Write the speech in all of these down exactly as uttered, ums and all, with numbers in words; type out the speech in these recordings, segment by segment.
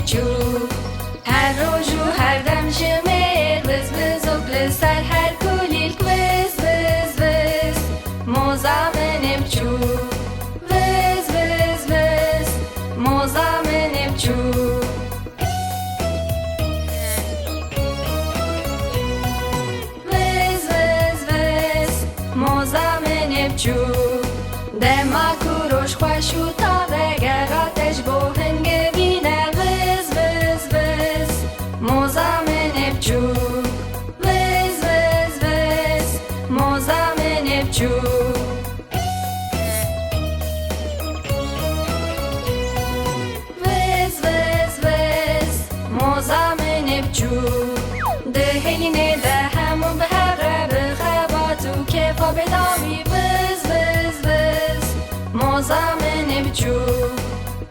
Çû. Her roj û her dem ji mêr viz vizok li ser her kulîlk viz, viz, viz. Moza min ê biçûk. Viz, viz, viz. Moza min ê biçûk. Viz, viz, viz, moza min ê biçûk. Dema ku roj xweş û tavege rate ji bo hingivîne. Viz, viz, viz, moza min ê biçûk. Viz, viz, viz, moza min ê biçûk. Viz, viz, viz, moza min ê biçûk. Dihêlînê de hemû bi hev re bi xebat û kêfa bêdawî. Viz, viz, viz, moza min ê biçûk.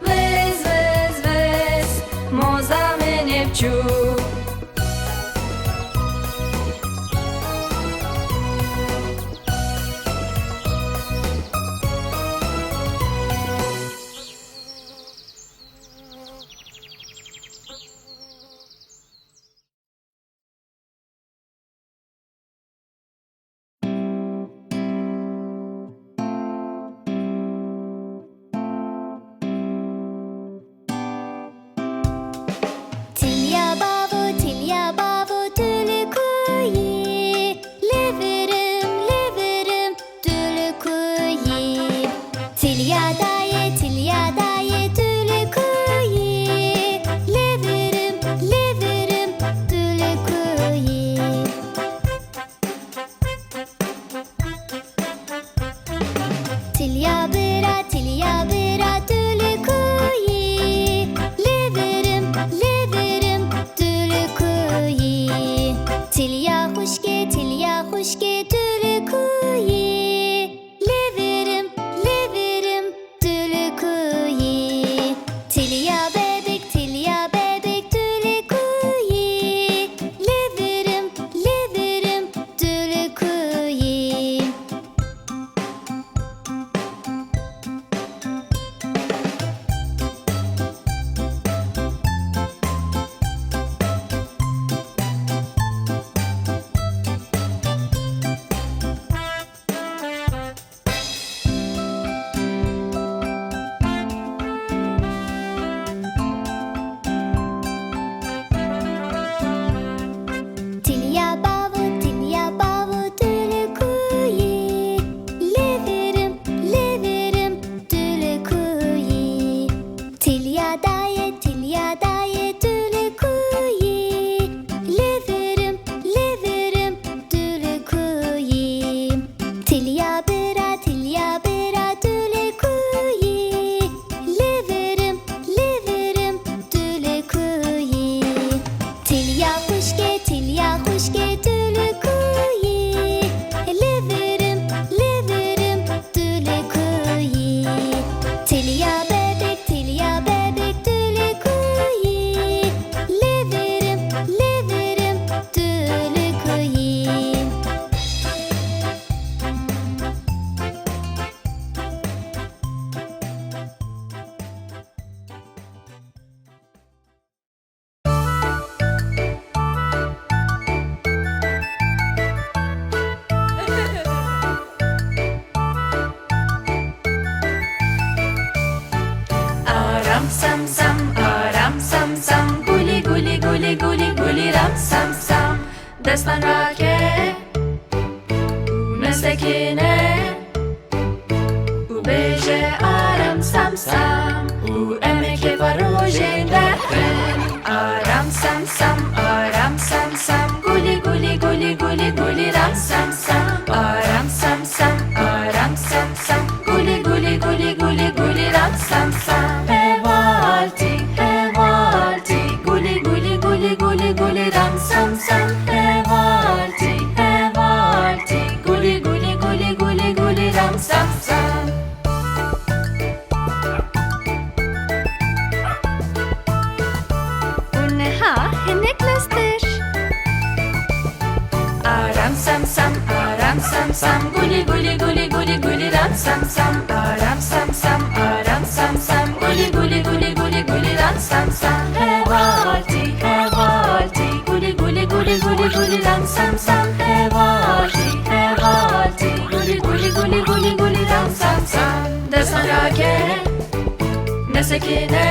Viz, viz, viz, moza min ê biçûk. Tilya bavo, tilya bavo, tu li ku yî? Li vir im, li vir im, tu li ku yî? Tilya dayê, tilya dayê, tu li ku yî? Li vir im, li vir im, tu li ku yî? Tilya bira, tilya bira, tu li ku yî? Li vir im, li vir im, tu li ku yî? Tilya xwişkê, tilya xwişkê, tu li ku yî? Li vir im, li vir im, tu li ku yî? Tilya bebik, tilya bebik, tu li ku yî? Li vir im, li vir im, tu li ku yî? Tilya bavo, tilya bavo, tu li ku yî? Li vir im, li vir im, tu li ku yî? Tilya dayê, tilya dayê, tu li ku yî? Li vir im, li vir im, tu li ku yî? Tilya bira, tilya bira, tu li ku yî? Li vir im, li vir im, tu li ku yî? Tilya xwişkê, tilya xwişkê, tu li ku yî? Li vir im, li vir im, tu li ku yî? Tilya bebek, tilya bebek, tu li ku yî? Li vir im, li vir im, tu li ku yî? Aram sam sam, aram sam sam, gulî gulî gulî gulî gulî ram sam sam. Destan rake, mesekine. Û bêje aram sam sam, û em ê kêfa rojên derxin. Aram sam sam, aram sam sam, gulî gulî gulî gulî gulî ram sam sam. Aram sam sam, aram sam sam, gulî gulî gulî gulî gulî ram sam sam. Hevaltî, hevaltî, gulî gulî gulî gulî gulî ram sam sam. Hevaltî, hevaltî, gulî gulî gulî gulî gulî ram sam sam. Û niha hinek lestir. Aram sam sam, aram sam sam, gulî gulî gulî gulî gulî ram sam sam. Aram sam sam, aram sam sam, gulî gulî gulî gulî gulî ram sam sam. Heval Sam hevaltî, hevaltî, gulî, gulî, gulî, gulî, gulî, ram, sam, sam. Destan rake, nesekine,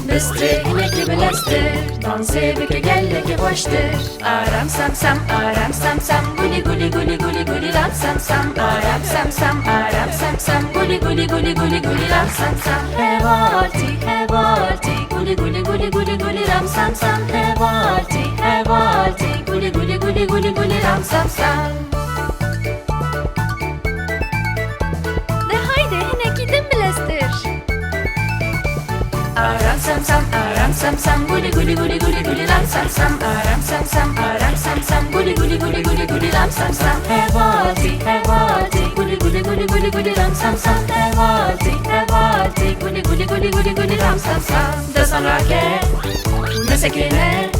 bistrê hinekî bileztir, dansê bike gelekî xweştir. Aram, sam, sam, aram, sam, sam, gulî, gulî, gulî, gulî, gulî, ram, sam, sam, aram, sam, sam, aram, sam, sam, gulî, gulî, gulî, gulî, gulî, ram, sam, sam. Hevaltî, hevaltî, gulî, gulî, gulî, gulî, gulî, ram, sam, sam, hevaltî, hevaltî, gulî, gulî, gulî, gulî, gulî, ram, sam, sam. De haydi, hinekî din bileztir. Aram, sam, sam, aram, sam, sam, gulî, gulî, gulî, gulî, gulî, ram, sam, sam, aram, sam, sam, aram, sam, sam, gulî, gulî, gulî, gulî, gulî, ram, sam, sam. Hevaltî, hevaltî, gulî, gulî, gulî, gulî, gulî, ram, sam, sam, hevaltî, hevaltî, gulî, gulî, gulî, gulî, gulî, ram, sam, sam. Destan rake, nesekine,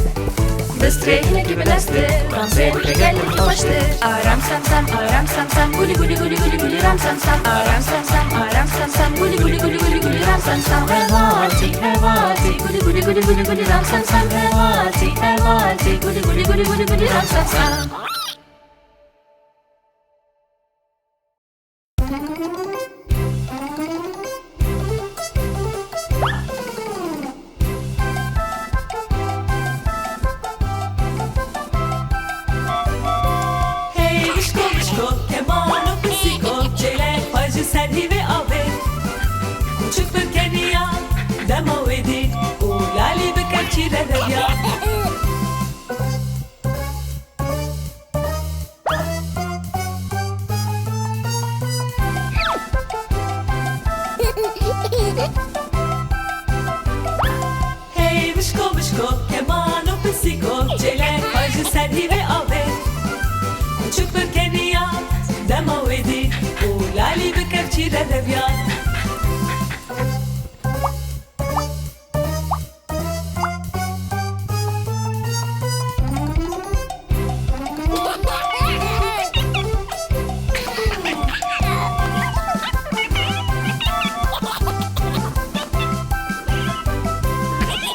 bistrê hinekî bileztir, dansê bike gelekî xweştir. Aram, sam, sam, aram, sam, sam, gulî, gulî, gulî, gulî, gulî, ram, sam, sam, aram, sam, sam, aram, sam, sam, gulî, gulî, gulî, gulî, gulî, ram, sam, sam. Hevaltî, hevaltî, gulî, gulî, gulî, gulî, gulî, ram, sam, sam, hevaltî, hevaltî, gulî, gulî, gulî, gulî, gulî, ram, sam, sam. Hey wişko wişko, keman û pisîko, çêlek xwe ji ser hîvê avê. Kûçik bi keniya dema wê dî û lalî bi kevçî re reviya. Hey wişko wişko, keman û pisîko, çêlek xwe ji ser hîvê avê. Kûçik bi keniya dema wê dî û lalî bi kevçî re reviya.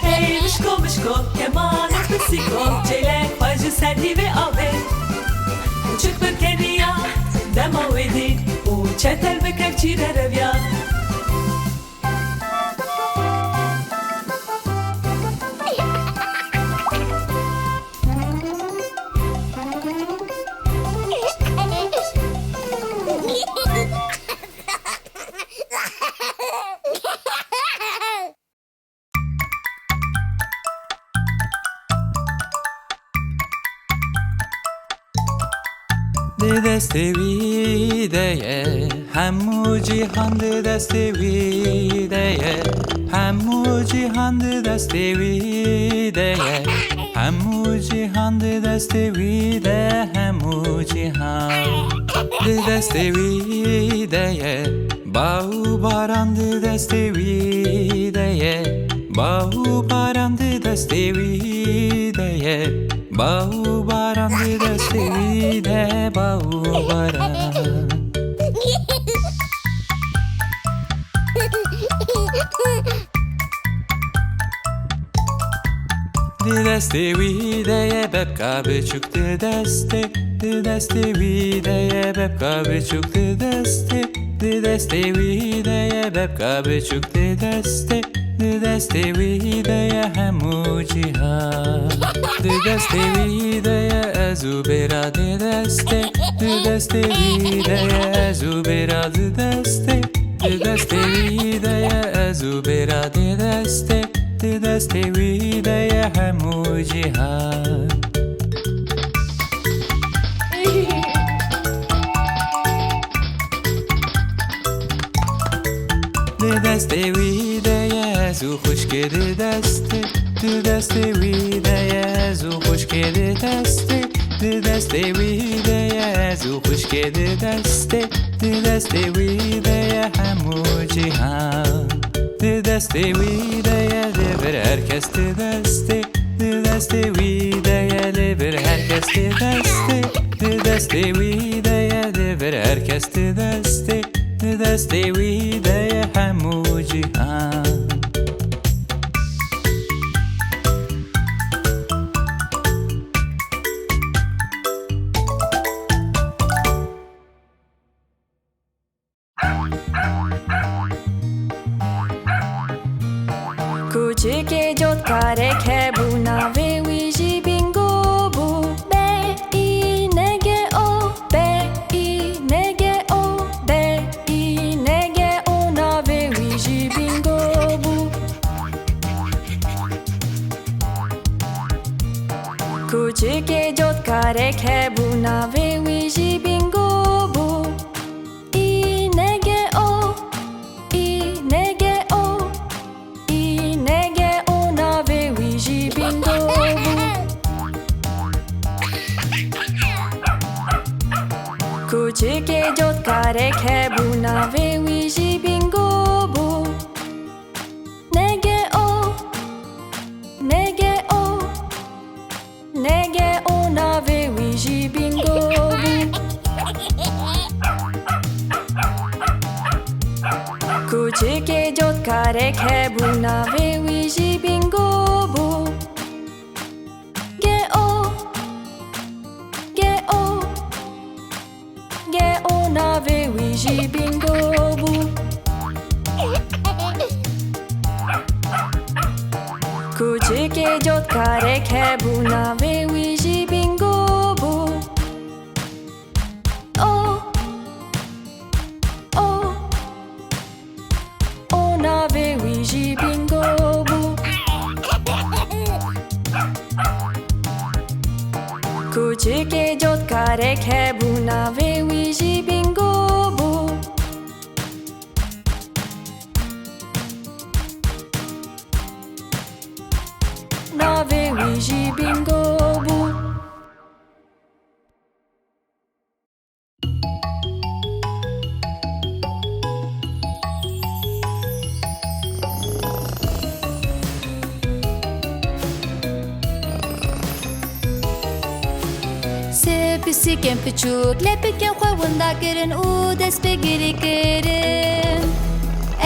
Hey wişko wişko, keman û pisîko, çêlek xwe ji ser hîvê avê. Kûçik bi keniya dema wê dî û çetel bi kevçî re reviya. Di destê wî de ye, hemû cîhan di destê wî de ye. Hemû cîhan di destê wî de ye. Hemû cîhan di destê wî de, hemû cîhan. Di destê wî de ye. Bav û baran di destê wî de ye. Bav û baran di destê wî de ye. Bav û baran di destê wî de, bav û baran. Di destê wî de ye bebka biçûk di destê, di destê wî de ye bebka biçûk di destê, di destê wî de ye bebka biçûk di destê, di destê wî de ye hemû cîhan. Di destê wî de ye ez û bêra di destê, di destê wî de ye ez û bêra di destê, di destê wî de ye ez û bêra di destê. Di destê wî de ye hemû cîhan. Di destê wî de ye ez û xwişkê di destê. Di destê wî de ye ez û xwişkê di destê. Di destê wî de ye ez û xwişkê di destê. Di destê wî de ye hemû cîhan. Di destê wî de ye li vir her kes di destê. Di destê wî de ye li vir her kes di destê. Di destê wî de ye li vir her kes di destê. Di destê wî de ye hemû cîhan. Kûçikê cotkarek hebû, navê wî jî Bingo bû. B, î, N, G, O, B, î, N, G, O, B, î, N, G, O, navê wî jî Bingo bû. Kûçikê cotkarek hebû, navê wî jî Bingo bû. Î, N, G, O, î, N, G, O, î, N, G, O, navê wî jî Bingo bû. Kûçikê cotkarek hebû, navê wî jî Bingo bû. N, G, O, N, G, O, N, G, O, navê wî jî Bingo bû. Kûçikê cotkarek hebû, navê wî jî Bingo bû. G, O, G, O, G, O, navê wî jî Bingo bû. Kûçikê cotkarek hebû, navê wî jî Bingo bû. O, O, O, navê wî jî Bingo bû. Kûçikê cotkarek hebû, navê wî jî Bingo bû. Navê wî jî Bingo bû. Sê pisîkên piçûk lepikên xwe winda kirin û dest pê girî kirin.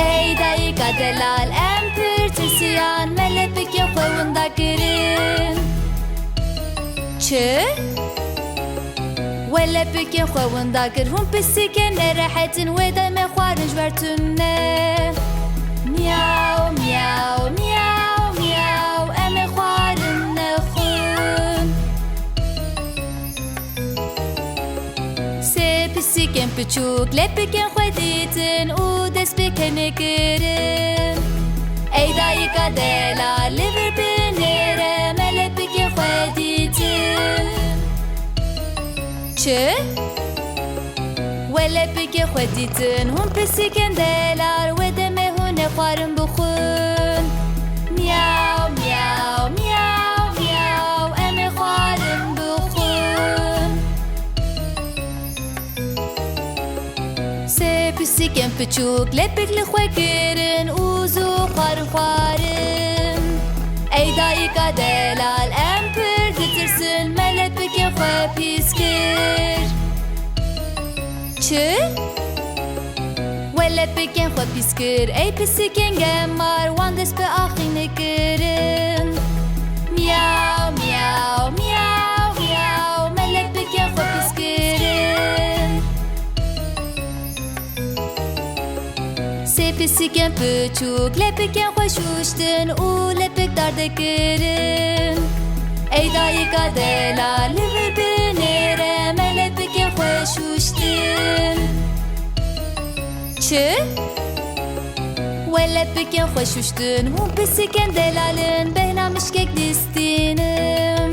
Ey dayika delal, em pir tirsiyan, me lepikên xwe winda kirin. Çi? We lepikên xwe winda kir, hûn pisîkên nerehet in, wê demê xwarin ji ber tune. Miyaw, miyaw, miyaw, miyaw, em ê xwarin nexwin. Sê pisîkên piçûk lepikên xwe dîtin û dest pê kenê kirin. Ey dayika delal, li vir binêre, me lepikên xwe dîtin. Çi? We lepikên xwe dîtin, hûn pisîkên delal, wê demê hûn ê xwarin bixwin. Miyaw, miyaw, miyaw, miyaw, em ê xwarin bixwin. Sê pisîkên piçûk lepik li xwe kirin û zû xwarin xwarin. Ey dayika delal, em pir ditirsin, me lepikên xwe pîs kir. Çi? We lepikên xwe pîs kir, ey pisîkên gemar, wan dest bi axînê kirin. Miyaw, miyaw, miyaw, miyaw, me lepikên xwe pîs kirin. Sê pisîkên piçûk lepikên xwe şûştin û lepik dardê kirin. Ey dayika delal, li vir binêre, me lepikên xwe şûştin. Çi? We lepikên xwe şûştin, hûn pisîkên delal in, bêhna mişkek distînim.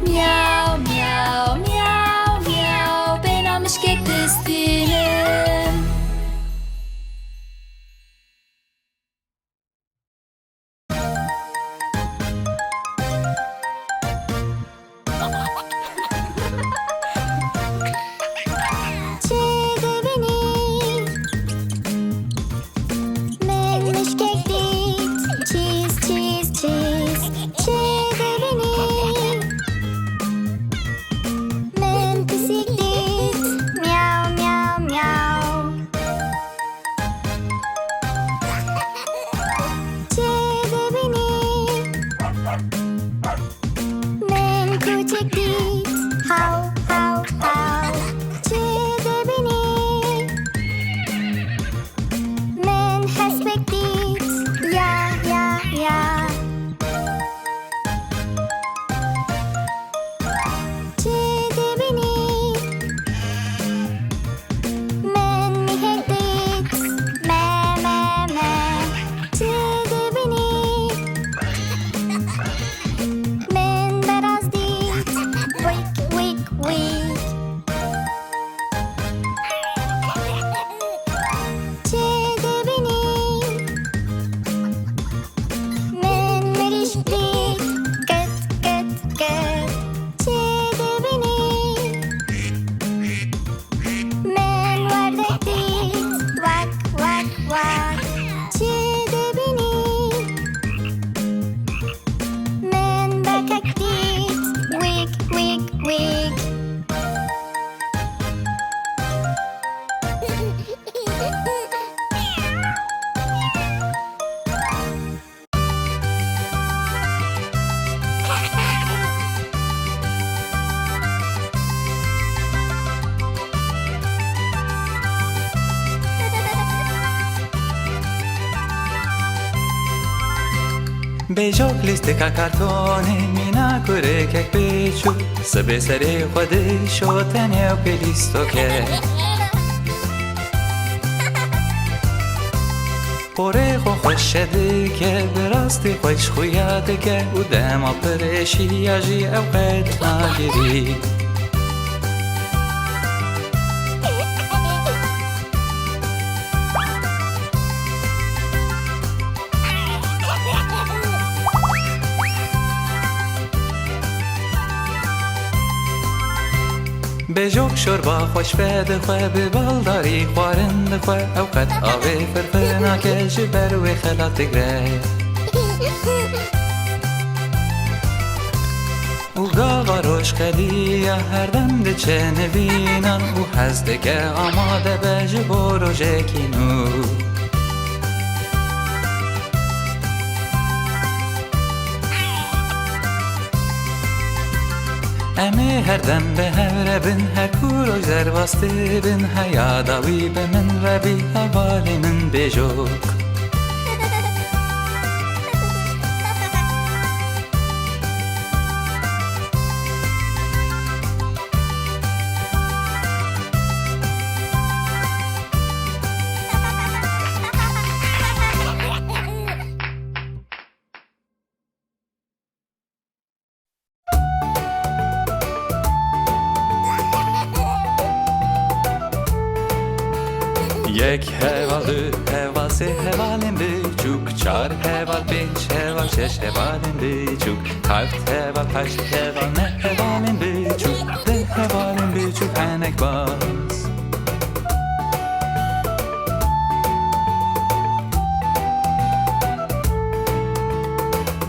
Miyaw, miyaw, miyaw, miyaw, bêhna mişkek distînim. Çi dibînî? Min mişkek dît. Çîz, çîz, çîz. Çi dibînî? Min pisîk dît. Miyaw, miyaw. Bêjok lîstika kartonê mîna kurikek biçûk, sibê serê xwe dişote nêw pê lîstokê. Porê xwe xweş dike, bi rastî xweş xuya dike û dema pir êşiya jî ew qet nagirî. Bêjok şorba xweş vedixwe, bi baldarî xwarin dixwe, ew qet avê firfir nake, ji ber wê xelat digre. Û gava roj qediya, her dem diçe nivînan û hez dike amade be ji bo rojekî nû. Em ê her dem bi hev re bin, her ku roj derbas dibin, heya dawî bi min re bî, hevalê min bêjok. Yek heval, du heval, sê hevalên biçûk, çar heval, pênc heval, şeş hevalên biçûk, heft heval, heşt heval, neh hevalên biçûk, deh hevalên biçûk, henek baz.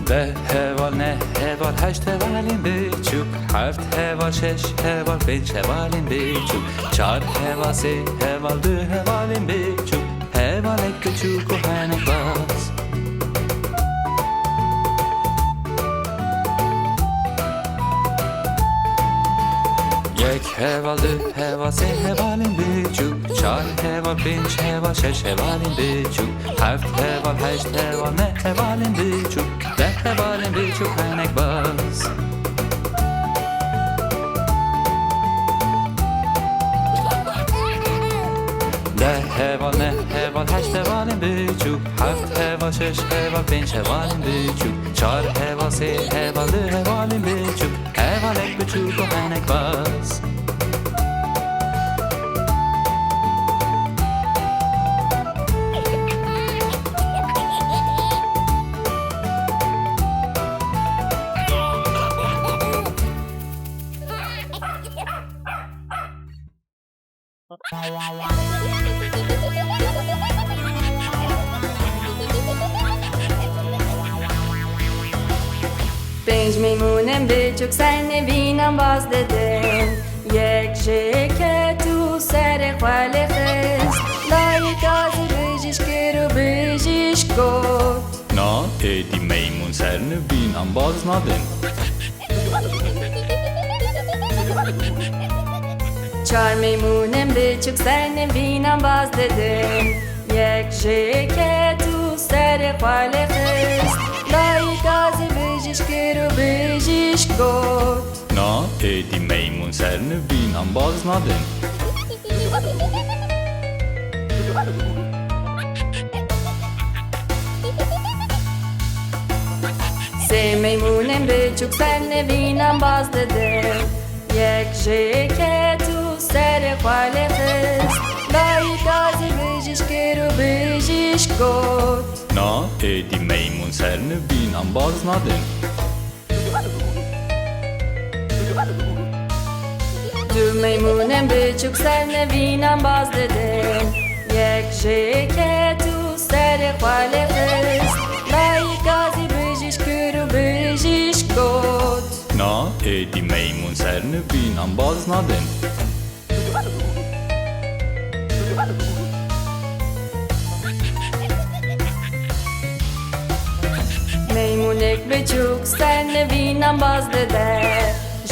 Deh heval, neh heval, heşt hevalên biçûk, heft heval, şeş heval, pênc hevalên biçûk, çar heval, sê heval, du hevalên biçûk, hevalek biçûk û henek baz. Yek heval, du heval, sê hevalên biçûk, çar heval, pênc heval, şeş hevalên biçûk, heft heval, heşt heval, neh hevalên biçûk, deh hevalên biçûk, henek baz. Deh heval, neh heval, heşt hevalên biçûk, heft heval, şeş heval, pênc hevalên biçûk, çar heval, sê heval, du hevalên biçûk, hevalek biçûk û henek baz. Pênc meymûnên biçûk ser nivînan baz didin. Yek jê ket û serê xwe lê xist. Dayika zî bijîş kir û bijîş got: Na, êdî meymûn ser nivînan baz nadin. Çar meymûnên biçûk ser nivînan baz didin. Yek jê ket û serê xwe lê xist. Dayika zî bijîş kir û bijîş got: Na, êdî meymûn ser nivînan baz nadin. Sê meymûnên biçûk ser nivînan baz didin. Yek jê ket û serê xwe lê xist. Dayika zî bijîş kir û bijîş got: Na, êdî meymûn ser nivînan baz nadin. Du meymûnên biçûk ser nivînan baz didin. Yek jê ket û serê xwe lê xist. Dayika zî bijîş kir û bijîş got: Na, êdî meymûn ser nivînan baz nadin. Meymûnek biçûk ser nivînan baz dide.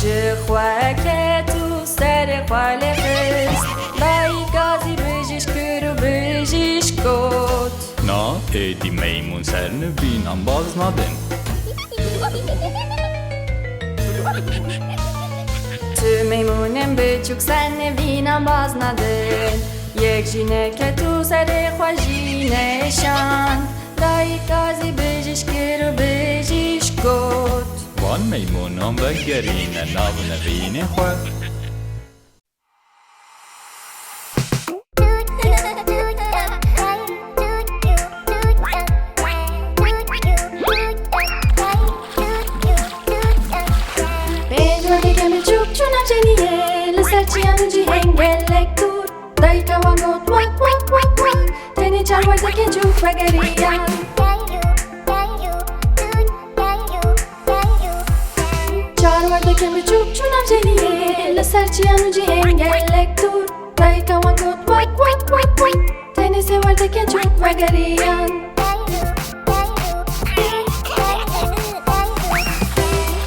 Ji xwe ket û serê xwe lê xist. Dayika zî bijîş kir û bijîş got: Na, êdî meymûn ser nivînan baz nadin. Tu meymûnên biçûk ser nivînan baz nadin. Yek jî neket û serê xwe jî neşand. Dayika zî bijîş kir û bijîş got. Van meymûnan vegerîne nav nivînê xwe. Pênc werdekên biçûk çû nav ceniyê, li ser çiyan û cihên gelek dûr. Dayika wan got, wak, wak, wak, wak. Tenê çar werdekên çûk vegeriyan. Çar werdekên biçûk çû nav ceniyê, li ser çiyan û cihên gelek dûr. Dayika wan got, wak, wak, wak, wak. Tenê sê werdekên çûk vegeriyan.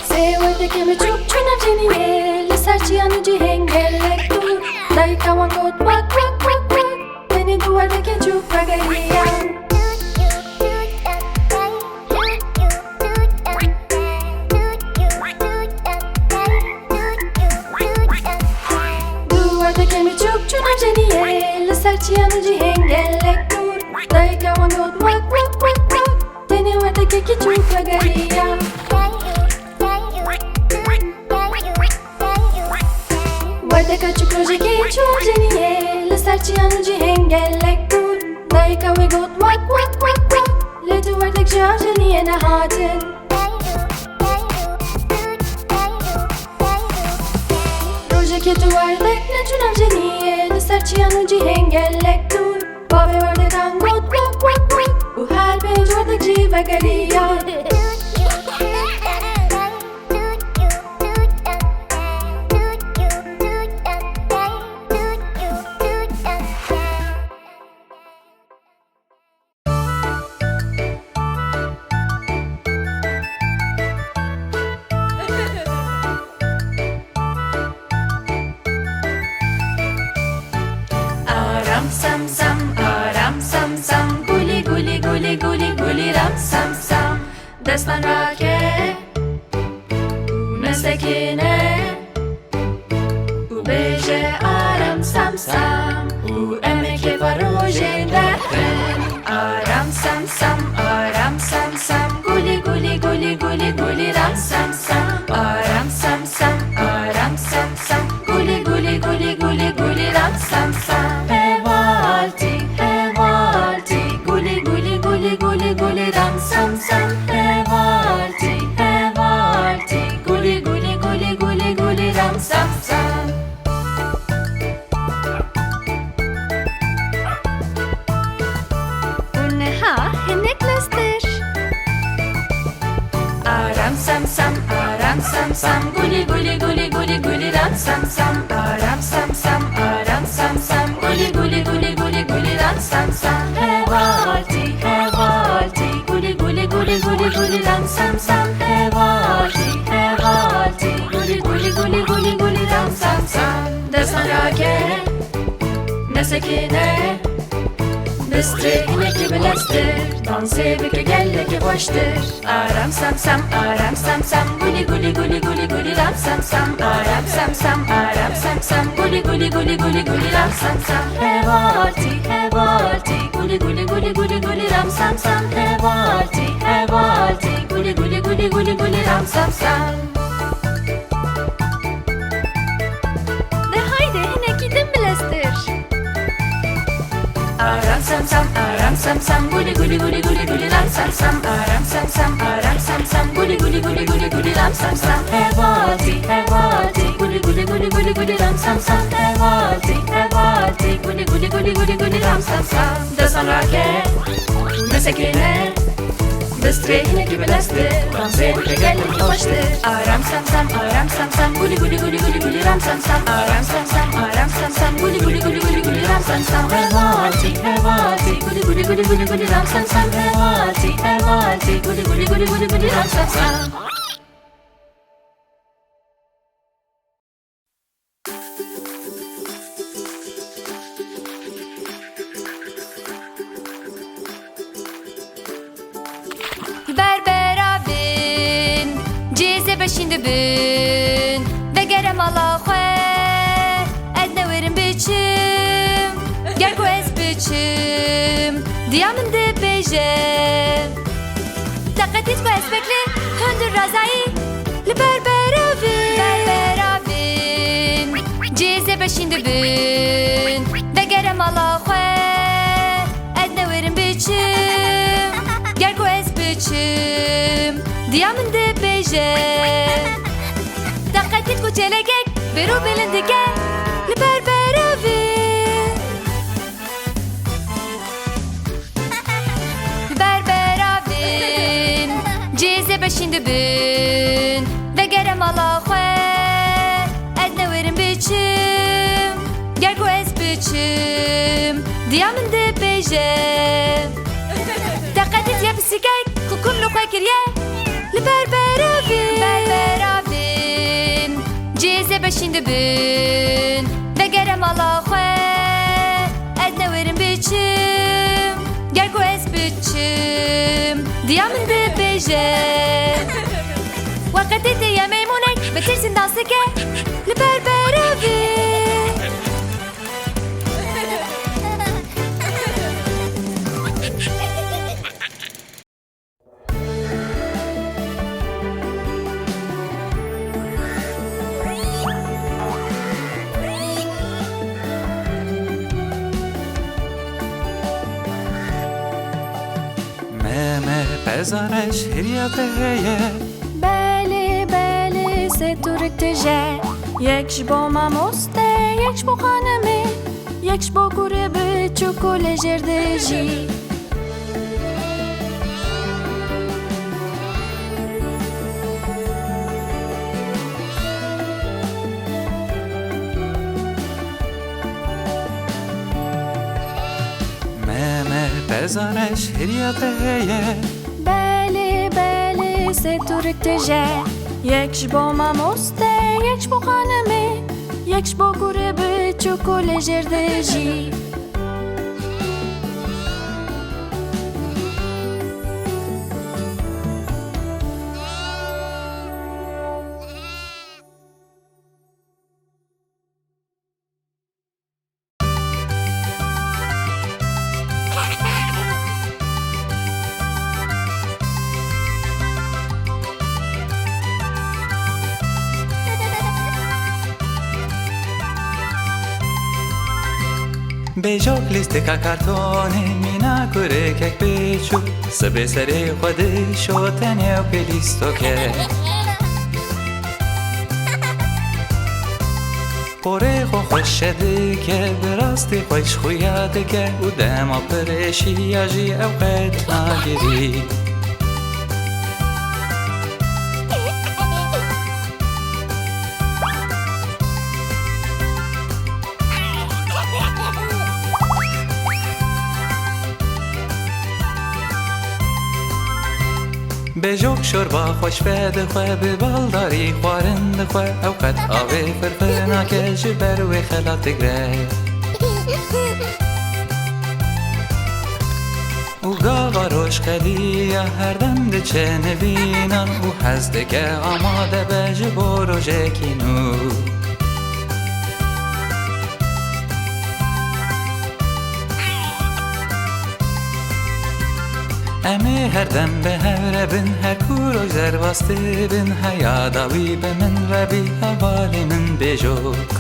Sê werdekên biçûk çû nav ceniyê, li ser çiyan û cihên gelek dûr. Dayika wan got, wak, wak, wak, wak. Tenê du werdekên çûk vegeriyan. Du werdekên biçûk çû nav ceniyê, li ser çiyan û cihên gelek dûr. Dayika wan got, wak, wak, wak, wak. Tenê werdekekî çûk vegeriya. Werdeka çûk rojekê çû nav ceniyê, li ser çiyan û cihên gelek dûr. Dayika wê got, wak, wak, wak, wak. Lê du werdek ji nav ceniyê nehatin. Rojekê tu werdek neçû nav ceniyê, li ser çiyan û cihên gelek dûr. Bavê werdekan got, wak, wak, wak. Û her pênc werdek jî vegeriyan. Aram sam sam, aram sam sam, gulî, gulî, gulî, gulî, gulî, ram sam sam. Destan rake, nesekine. Û bêje aram sam sam, û em ê kêfa rojê derxin. Aram sam sam, aram sam sam, gulî, gulî, gulî, gulî, gulî, ram sam sam. Aram sam sam, aram sam sam, gulî, gulî, gulî, gulî, gulî, ram sam sam. Hevaltî, hevaltî, gulî, gulî, gulî, gulî, gulî, ram sam sam. Hevaltî, hevaltî, gulî, gulî, gulî, gulî, gulî, ram sam sam. Û niha hinek lestir. Aram sam sam, aram sam sam, gulî, gulî, gulî, gulî, gulî, ram sam sam. Aram sam sam, aram sam sam, gulî, gulî, gulî, gulî, gulî, ram sam sam. Hevaltî, hevaltî, gulî, gulî, gulî, gulî, gulî, ram sam sam. Hevaltî, hevaltî, gulî, gulî, gulî, gulî, gulî, ram sam sam. Destan rake, nesekine. Bistrê hinekî bileztir, dansê bike gelekî xweştir. Aram sam sam, aram sam sam, gulî, gulî, gulî, gulî, gulî, ram sam sam. Aram sam sam, aram sam sam, gulî, gulî, gulî, gulî, gulî, ram sam sam. Hevaltî, hevaltî, gulî, gulî, gulî, gulî, gulî, ram sam sam. Hevaltî, hevaltî, gulî, gulî, gulî, gulî, gulî, ram sam sam. De haydi, hinekî din bileztir. Aram sam sam, aram sam sam, gulî, gulî, gulî, gulî, gulî, ram sam sam. Aram sam sam, aram sam sam, gulî, gulî, gulî, gulî, gulî, ram sam sam. Hevaltî, hevaltî, gulî, gulî, gulî, gulî, gulî, ram sam sam. Hevaltî, hevaltî, gulî, gulî, gulî, gulî, gulî, ram sam sam. Destan rake, nesekine. Bistrê hinekî bileztir, dansê bike gelekî xweştir. Aram sam sam, aram sam sam, gulî, gulî, gulî, gulî, gulî, ram sam sam. Aram sam sam, aram sam sam, gulî, gulî, gulî, gulî, gulî, ram sam sam. Hevaltî, hevaltî, gulî, gulî, gulî, gulî, gulî, ram sam sam. Hevaltî, hevaltî, gulî, gulî, gulî, gulî, gulî, ram sam sam. Berbera bin, cêzê Beşîn dibin, vegere mala xwe, ez newêrim biçim. Ger ku ez biçim, diya min dibêje. Teqetît ku ez pekle hundir razayî li ber beravin. Ber beravin. Cihêzê beşîn dibin, vegere mala xwe, ez newêrim biçim. Ger ku ez biçim, diya min dibêje. Teqetît ku çêlekek bêro bilind dike li ber beravin. Ber beravin, cihêzê beşîn dibin, vegere mala xwe, ez newêrim biçim. Ger ku ez biçim, diya min dibêje. Teqetît ye pisîkek ku kum li xwe kiriye, li ber beravin. Ber beravin, cihêzê beşîn dibin, vegere mala xwe, ez newêrim biçim. Ger ku ez biçim, diya min dibêje. Weqetê tê ye meymûnek, bi tirsin dans dike, li ber beravin. Me, me, pezare ji hiriya te heye. Belê, belê, sê turik tije. Yek ji bo mamoste, yek ji bo xanimê, yek ji bo kurê biçûk û lê jêr dijî. Me, me, pezare ji hiriya te heye. Belê, belê, sê turik tije. Yek ji bo mamoste, yek ji bo xanimê, yek ji bo kurê biçûk û lê jêr dijî. Bêjok lîstika kartonê mîna kurikek biçûk, sibê serê xwe dişote nêw pê lîstokê. Porê xwe xweş dike, bi rastî xweş xuya dike û dema pir êşiya jî ew qet nagirî. Bêjok şorba xweş vedixwe, bi baldarî xwarin dixwe, ew qet avê firfir nake, ji ber wê xelat digre. Û gava roj xeliya herdem diçe nivînan û hez dike amade be ji bo rojekî nû. Em ê herdem bi hev re bin, her ku roj derbas dibin, heya dawî bi min re bî, hevalê min bêjok.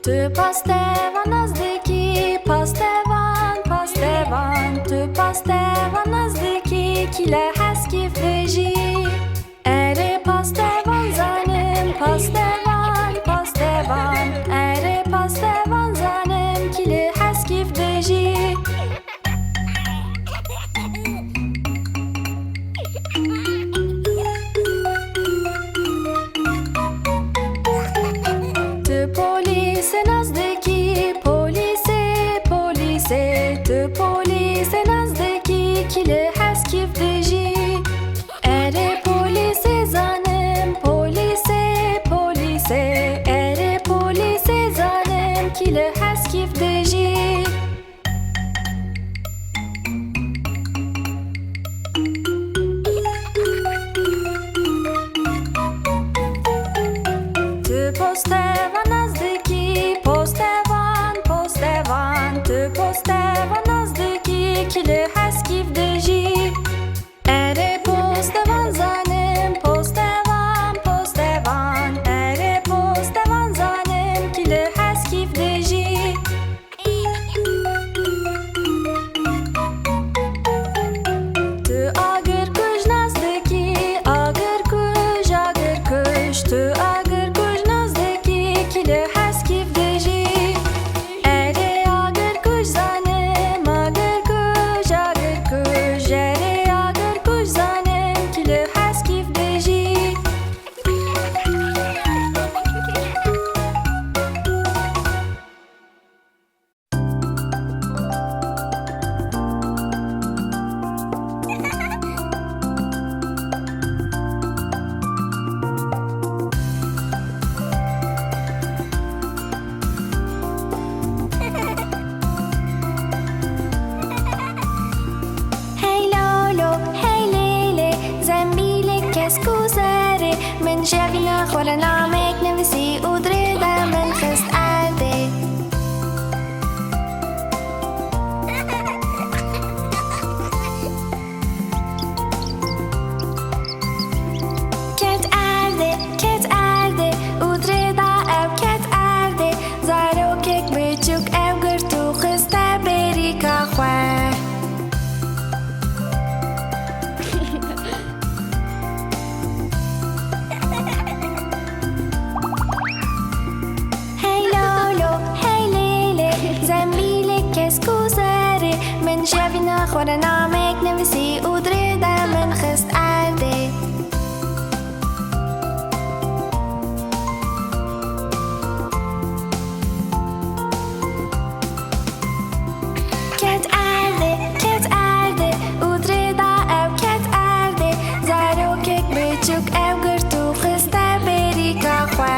Tu pastevan nas dikî, pastevan, pastevan. Tu pastevan nas dikî, kî li heskîf dijî. Erê pastevan zanim, pastevan, pastevan. Erê pastevan zanim, kî li heskîf dijî. Kî li Heskîf dijî? Erê polîsê zanim, polîsê, polîsê. Erê polîsê zanim, kî li Heskîf dijî? Tu postevan nas dikî, postevan, postevan. Tu postevan nas dikî, kî li Heskîf dijî? Erê postevan zanim, postevan, postevan. Erê postevan zanim, kî li Heskîf dijî? Tu Agirkuj nas dikî, Agirkuj, Agirkuj. Tu Agirkuj nas dikî, kî li Heskîf dijî? Erê Agirkuj zanim, Agirkuj, Agirkuj. Erê Agirkuj zanim, kî li Heskîf dijî? Hey lolo, hey lêlê, zembîlek kesk û serê, min şevîna xwe li namek nivîsî û dirê de min xist erdê. Ket erdê, ket erdê û dirê da ew ket erdê. Zarokek biçûk ew girt û xiste bêrîka xwe. Hey lolo, hey lêlê, zembîlek kesk û serê, min şevîna xwe re namek nivîsî û dirê de min xist erdê. Ket erdê, ket erdê û dirê da ew ket erdê. Zarokek biçûk ew girt û xiste bêrîka xwe.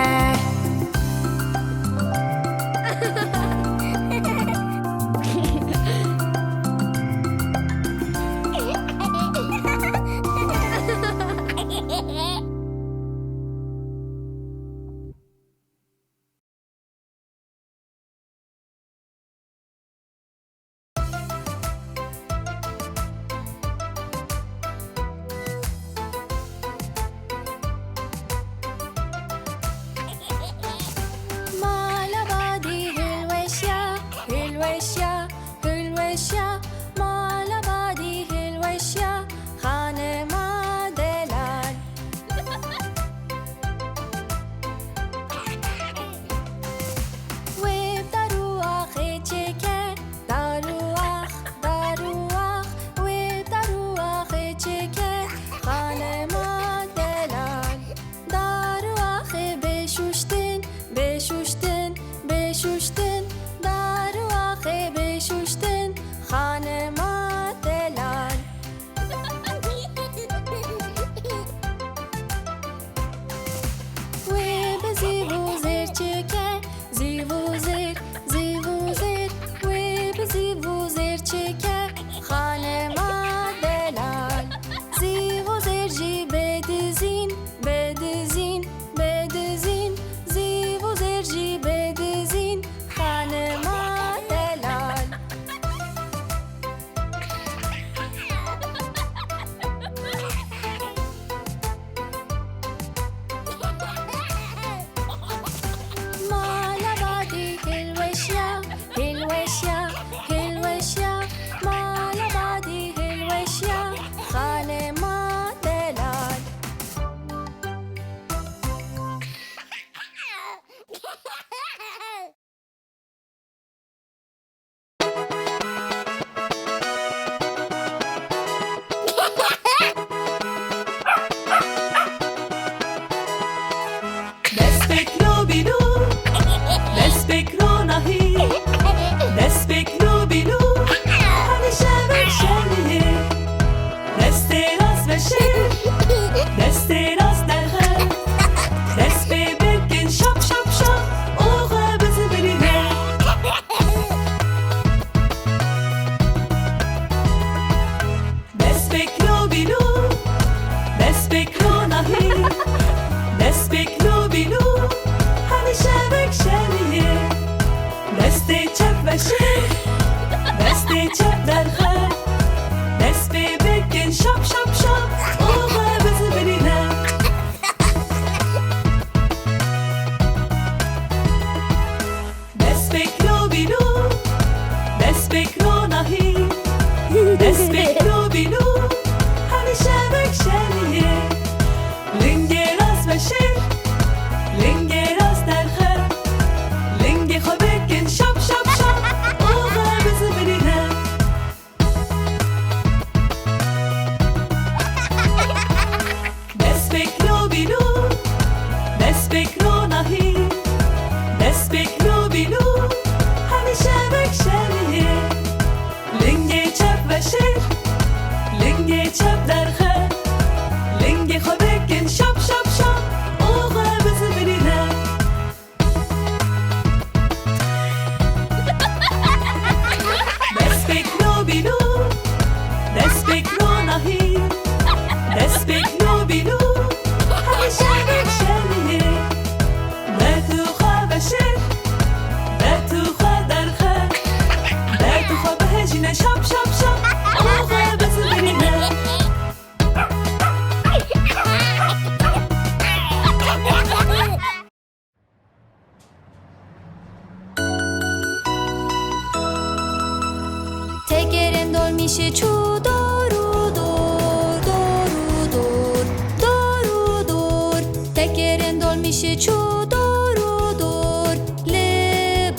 Şê çû dor û dor, dor û dor, dor û dor. Tekerên dolmîşê çû dor û dor li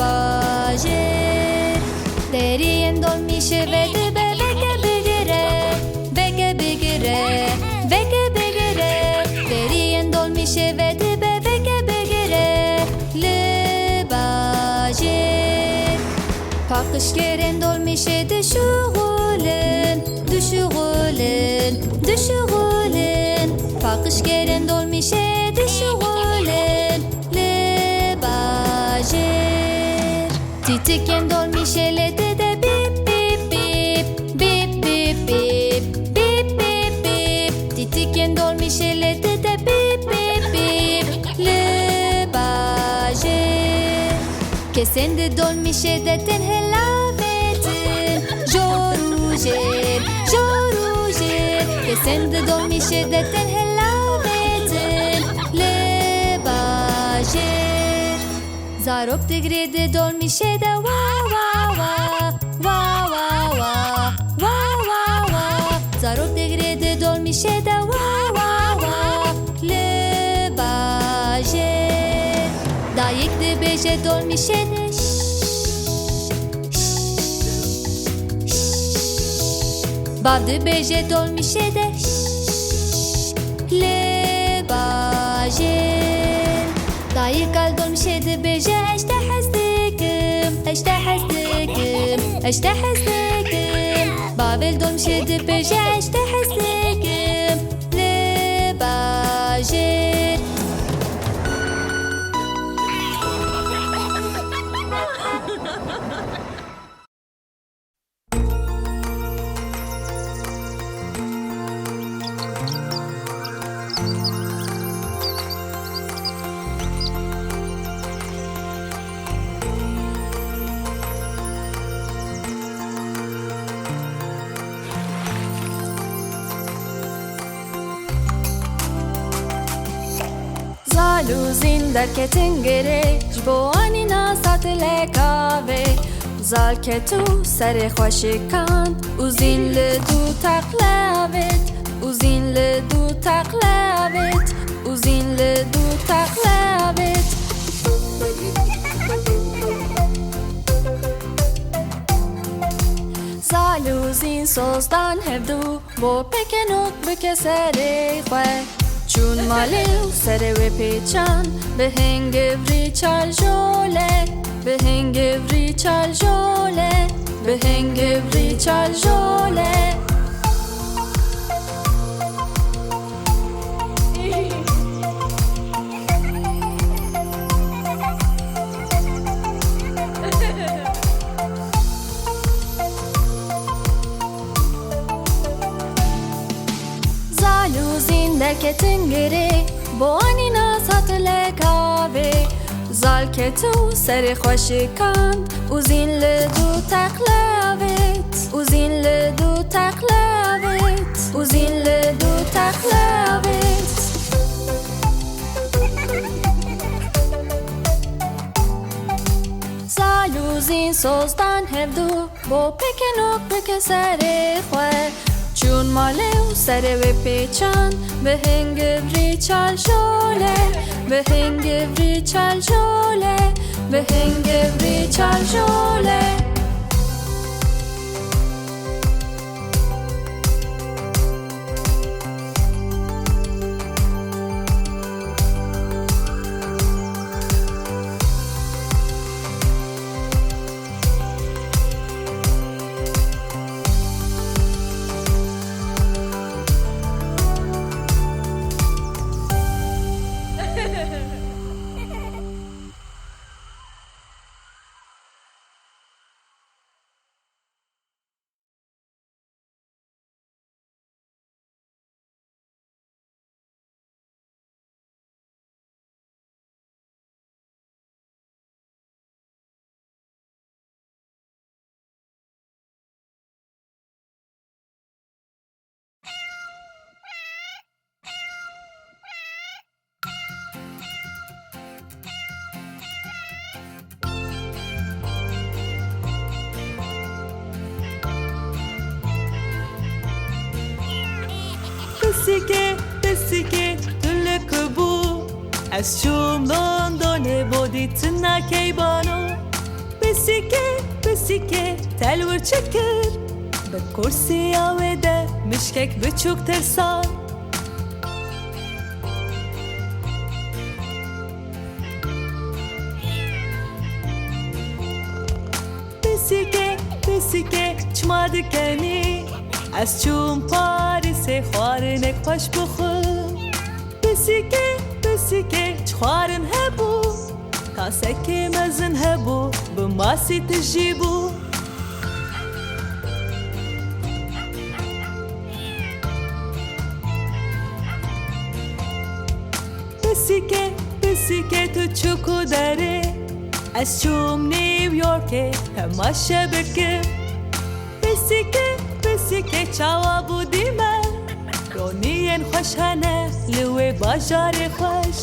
bajêr. Deriyên dolmîşê vedibe veke bigire, veke bigire, veke bigire. Deriyên dolmîşê vedibe veke bigire li bajêr. Paqijkerên dolmîşê dişuxulin, dişuxulin, dişuxulin. Paqijkerên dolmîşê dişuxulin li bajêr. Tîtikên dolmîşê lê dide bîp, bîp, bîp, bîp, bîp, bîp, bîp, bîp, bîp. Tîtikên dolmîşê lê dide bîp, bîp, bîp li bajêr. Kesên di dolmîşê de tên hilavêtin, jor û jêr, jor û jêr. Kesên di dolmîşê de tên hilavêtin li bajêr. Zarok digre di dolmîşê de wa, wa, wa, wa, wa, wa, wa, wa, wa. Zarok digre di dolmîşê de wa, wa, wa, li bajêr. Dayik dibêje dolmîşê de şş, şş, şş, şş. Bav dibêje dolmîşê de şş, şş, şş, li bajêr. Dayika li dolmîşê dibêje ez te hez dikim, ez te hez dikim, ez te hez dikim. Bavê li dolmîşê dibêje ez te hez dikim li bajêr. Zal û Zîn derketin girê, ji bo anîna satilek avê. Zal ket û serê xwe şikand û Zîn li dû teqle avêt, û Zîn li dû teqle avêt, û Zîn li dû teqle avêt. Zal û Zîn soz dan hevdû, bo pekenok bike serê xwe. Çûn malê û serê wê pêçan, bi hingiv rîçal jole, bi hingiv rîçal jole, bi hingiv rîçal jole. Zal û Zîn derketin girê, bo anîna satilek avê. Zal ket û serê xwe şikand û Zîn li dû teqle avêt, û Zîn li dû teqle avêt, û Zîn li dû teqle avêt. Zal û Zîn soz dan hevdû, bo pekenok bike serê xwe. Çûn malê û serê wê pêçan, bi hingiv rîçal jole, bi hingiv rîçal jole, bi hingiv rîçal jole. Pisîkê, pisîkê, tu li ku bû? Ez çûm Londonê bo dîtina keybano. Pisîkê, pisîkê, te li wir çi kir? Bi kursiya wê de mişkek biçûk tirsan. Pisîkê, pisîkê, çima dikenî? Ez çûm Parîsê xwarinek xweş bixwim. Pisîkê, pisîkê, çi xwarin hebû? Kasekê mezin hebû, bi masî tijî bû. Pisîkê, pisîkê, tu çû ku derê? Ez çûm New Yorkê temaşe bikim. Pisîkê, pisîkê, çawa bû dîmen? Roniyên xweş hene li wê bajarê xweş.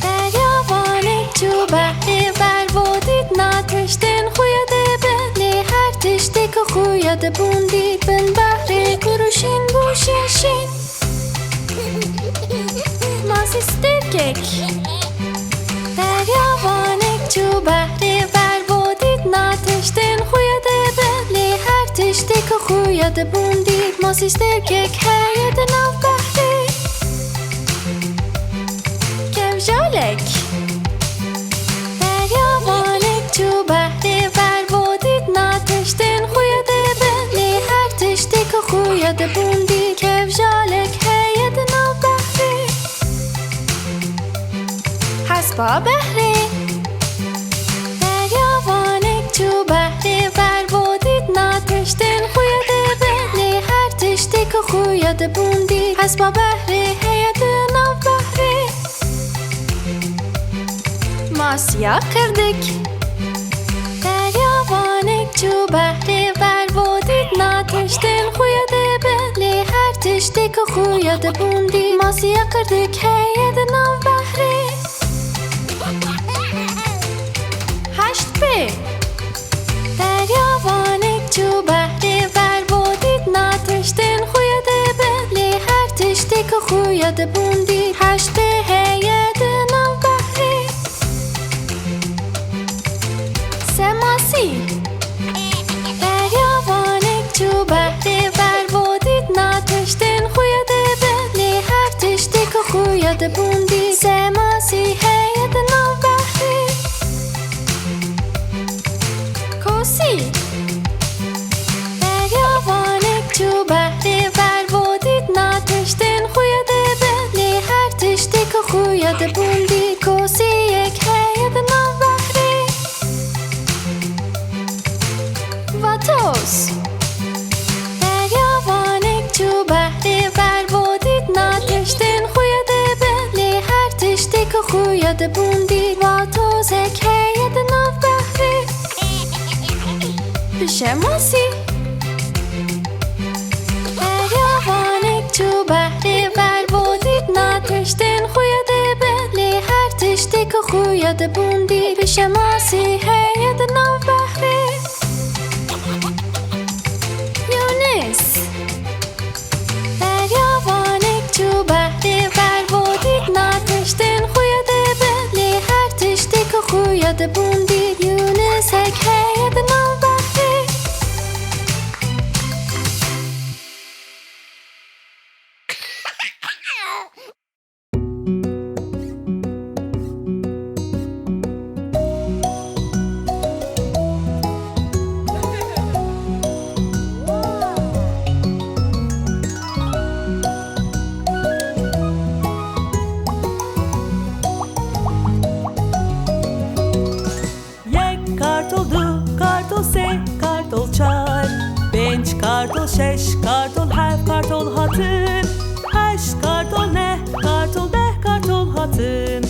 Deryavanê çû behrê ver bo dît na tiştên xwe ya dibin. Lê her tiştê ku xwe ya dibûn dît bin behrê ku rûşîn bû şîn şîn. Masî stêrkek. Deryavanê çû behrê ver bo dît na tiştên xwe ya dibin. Lê her tiştê ku xwe ya dibûn dît masî stêrkek heye di nav behrê. Kevjalek. Deryavanê çû behrê ver bo dît na tiştên xwe ya dibin. Lê her tiştê ku xwe ya dibûn dît kevjalek heye di nav behrê. Hespa behrê. Deryavanê çû behrê ver bo dît na tiştên xwe ya dibin. Lê her tiştê ku xwe ya dibûn dît hespa behrê heye di nav behrê. Masiya qirdik. Deryavanê çû behrê ver bo dît na tiştên xwe ya dibin. Lê her tiştê ku xwe ya dibûn dît masiya qirdik heye di nav behrê. Heşt pê. Deryavanê çû behrê ver bo dît na tiştên xwe ya dibin. Lê her tiştê ku xwe ya dibûn dît heşt pê heye di nav behrê. Semasî. Deryavanê çû behrê ver bo dît na tiştên xwe ya dibin. Lê her tiştê ku xwe ya dibûn dît semasî heye di nav behrê. Kosî. Deryavanê çû behrê ver bo dît na tiştên xwe ya dibin. Lê her tiştê ku xwe ya dibûn dît kosiyek heye di nav behrê. Vatoz. Deryavanê çû behrê ver bo dît na tiştên xwe ya dibin. Lê her tiştê ku xwe ya dibûn dît vatozek heye di nav behrê. Pişemasî. Deryavanê çû behrê ver bo dît na tiştên xwe ya dibin. Lê her tiştê ku xwe ya dibûn dît pişemasî heye di nav behrê. Yûnis. Deryavanê çû behrê ver bo dît na tiştên xwe ya dibin. Lê her tiştê ku xwe ya dibûn dît yûnisek heye di nav behrê. Yek kartol, du kartol, sê kartol, çar, pênc kartol, şeş kartol, heft kartol hatin, heşt kartol, neh kartol, deh kartol hatin.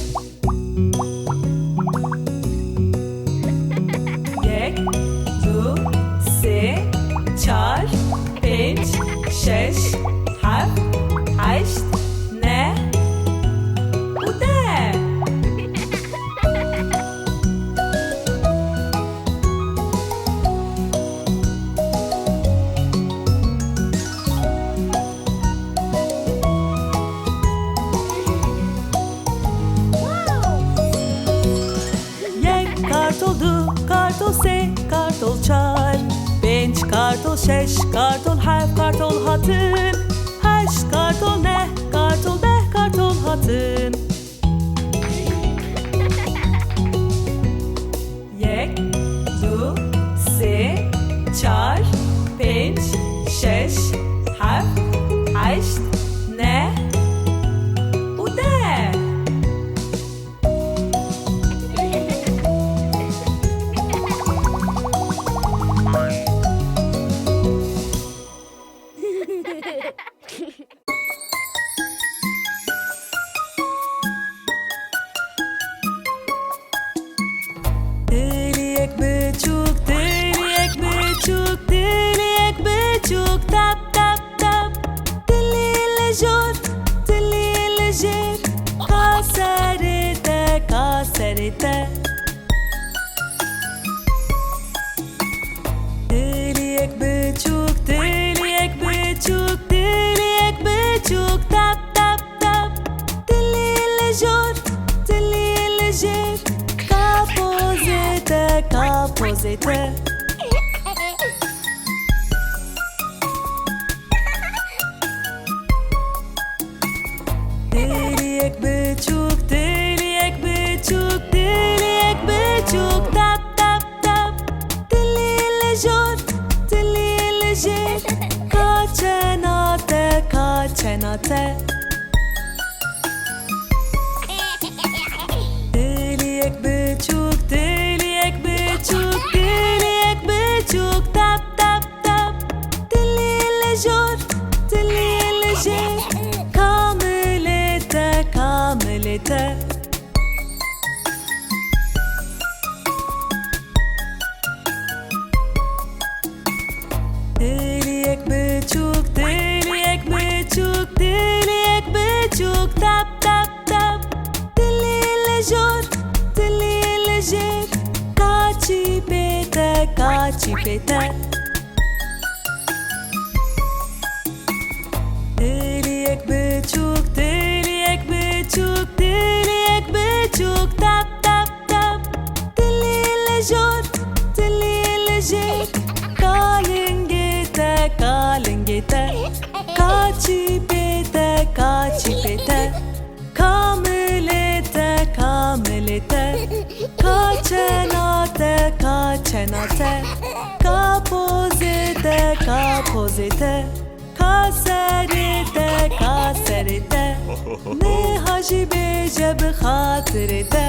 Kartol du, kartol sê, kartol çar, pênc, kartol şeş, kartol heft, kartol hatin, heşt, kartol neh, kartol deh, kartol hatin. Yek, du, sê, çar, pênc, şeş, heft, heşt, neh û deh. Tiliyek biçûk, tiliyek biçûk, tiliyek biçûk, tap, tap, tap. Tilî li jor, tilî li jêr, ka serê te, ka serê te. Tiliyek biçûk, tiliyek biçûk, tiliyek biçûk, tap, tap, tap. Tilî li jor, tilî li jêr, ka pozê te, ka pozê te. Tiliyek biçûk, tiliyek biçûk, tiliyek biçûk, tap, tap, tap. Tilî li jor, tilî li jêr, ka çena te, ka çena te. Tiliyek biçûk, tiliyek biçûk, tiliyek biçûk, tap, tap, tap. Tilî li jor, tilî li jêr, ka milê te, ka milê te. Tiliyek biçûk, tiliyek biçûk, tiliyek biçûk, tap, tap, tap. Tilî li jor, tilî li jêr, ka çîpê te, ka çîpê te. Tiliyek biçûk, tiliyek biçûk, tiliyek biçûk, tap, tap, tap. Tilî li jor, tilî li jêr, ka lingê te, ka lingê te. Ka çîpê te, ka çîpê te. Ka milê te, ka milê te. Ka çena te, ka çena te. Ka pozê te, ka pozê te. Ka serê te, ka serê te. Niha jî bêje bi xatirê te.